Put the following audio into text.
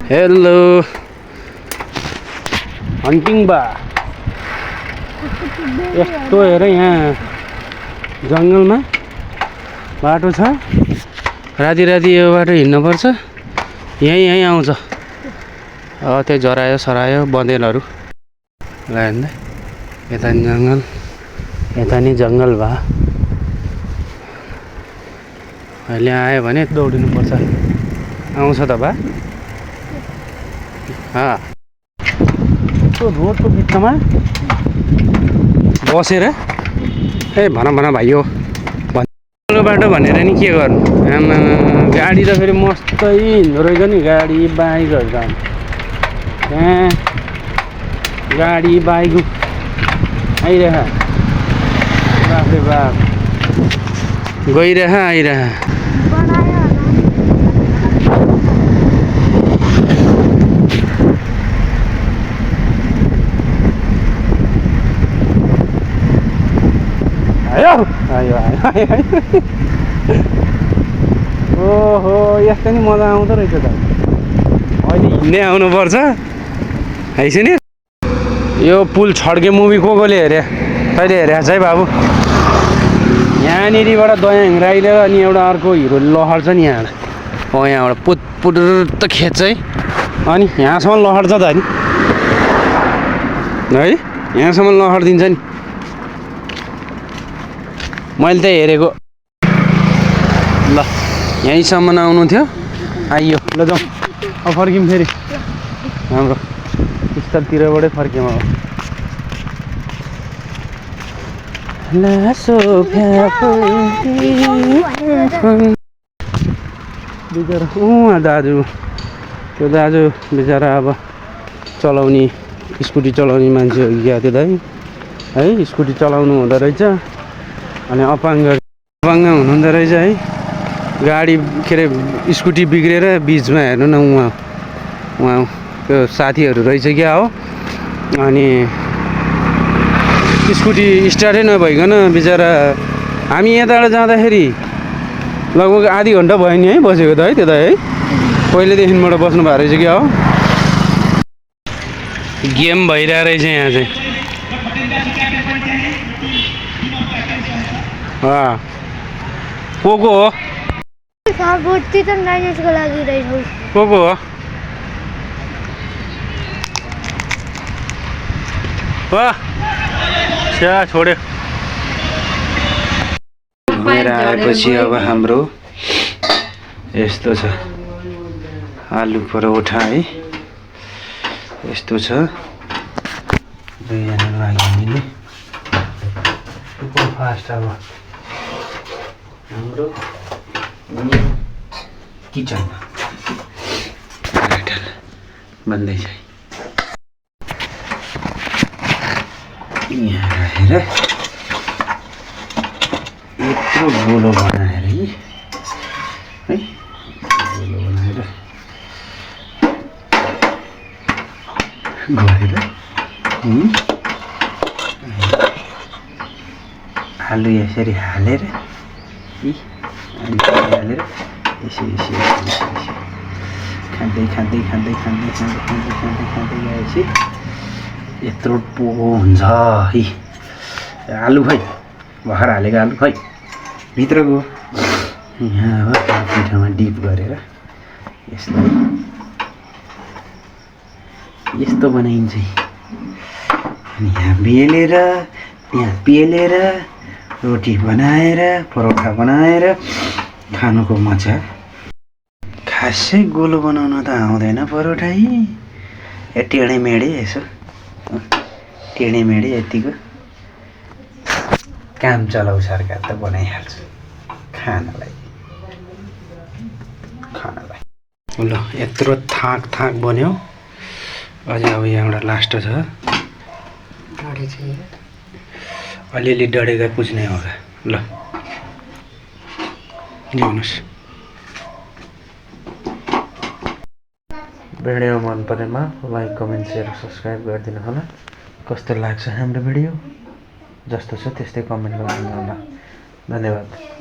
hello hunting बा यस्तो हेर यहाँ जङ्गलमा बाटो छ राति राति यो बाटो हिँड्नुपर्छ यहीँ आउँछ त्यही जरायो सरायो बँदेलहरू ल यता नि जङ्गल यता नि जङ्गल भा अहिले आयो भने दौडिनु पर्छ आउँछ त बा त्यो रोडको बिचमा बसेर ए भन भाइ हो बाटो भनेर नि के गर्नु आमा गाडी त फेरि मस्तै हिँड्दो रहेछ नि गाडी बाइकहरू त त्यहाँ गाडी बाइक आइरह बाफ्रे बाप गइरह आइरह आयो ओहो यस्तो नि मजा आउँदो रहेछ त अहिले हिँड्दै आउनुपर्छ है नि यो पुल छड्के मुभी कोले हेरे तैँले हेरेको छ है बाबु यहाँनिरबाट दयाङ राईले अनि एउटा अर्को हिरो लहर्छ नि यहाँबाट यहाँबाट पुट त खेच्छ है अनि यहाँसम्म लहर्छ त नि है यहाँसम्म लहरिदिन्छ नि मैले त हेरेको ल यहीँसम्म आउनु थियो आइयो ल जाउँ अब फर्क्यौँ फेरि हाम्रो स्थलतिरबाटै फर्क्यौँ अब बिचरा दाजु त्यो दाजु बिचरा अब चलाउने स्कुटी चलाउने मान्छे हो क्या त्यो दाइ है स्कुटी चलाउनु हुँदो रहेछ अनि अपाङ्ग हुनुहुँदो रहेछ है गाडी के अरे स्कुटी बिग्रेर बिचमा हेर्नु न उहाँ त्यो साथीहरू रहेछ क्या हो अनि स्कुटी स्टार्टै नभइकन बिचरा हामी यताबाट जाँदाखेरि लगभग आधी घन्टा भयो नि है बसेको त है त्यो त है पहिलेदेखिबाट बस्नु भएको रहेछ क्या हो गेम भइरहेको रहेछ यहाँ चाहिँ को हो को हो छोड्यो घुमेर आएपछि अब हाम्रो यस्तो छ आलु परोठा है यस्तो छ दुईजना लाग्यो हामीले फास्ट अब हाम्रो किचनमा बन्दैछ यहाँ राखेर यत्रो गोलो बनाएर है गोलो बनाएर गरेर आलु यसरी हालेर हालेर यसो खाँदै गएपछि यत्रो पो हुन्छ है आलु खै भर्खर हालेको आलु खै भित्रको यहाँ अब पिठोमा डिप गरेर यसलाई यस्तो बनाइन्छ अनि यहाँ बेलेर त्यहाँ पेलेर रोटी बनाएर परोठा बनाएर खानुको मजा खासै गोलो बनाउन त आउँदैन परोठा टेढे मेढे यसो टेढे मेढे यतिको काम चलाउ सरकार त बनाइहाल्छ खानालाई ल यत्रो थाक बन्यो अझै अब यहाँ एउटा लास्ट छ अलिअलि डढेका पुज्ने होगा ल ल्याउनुहोस् भिडियो मन परेमा लाइक कमेन्ट सेयर सब्सक्राइब गरिदिनु होला कस्तो लाग्छ हाम्रो भिडियो जस्तो छ त्यस्तै कमेन्ट गरिदिनु होला धन्यवाद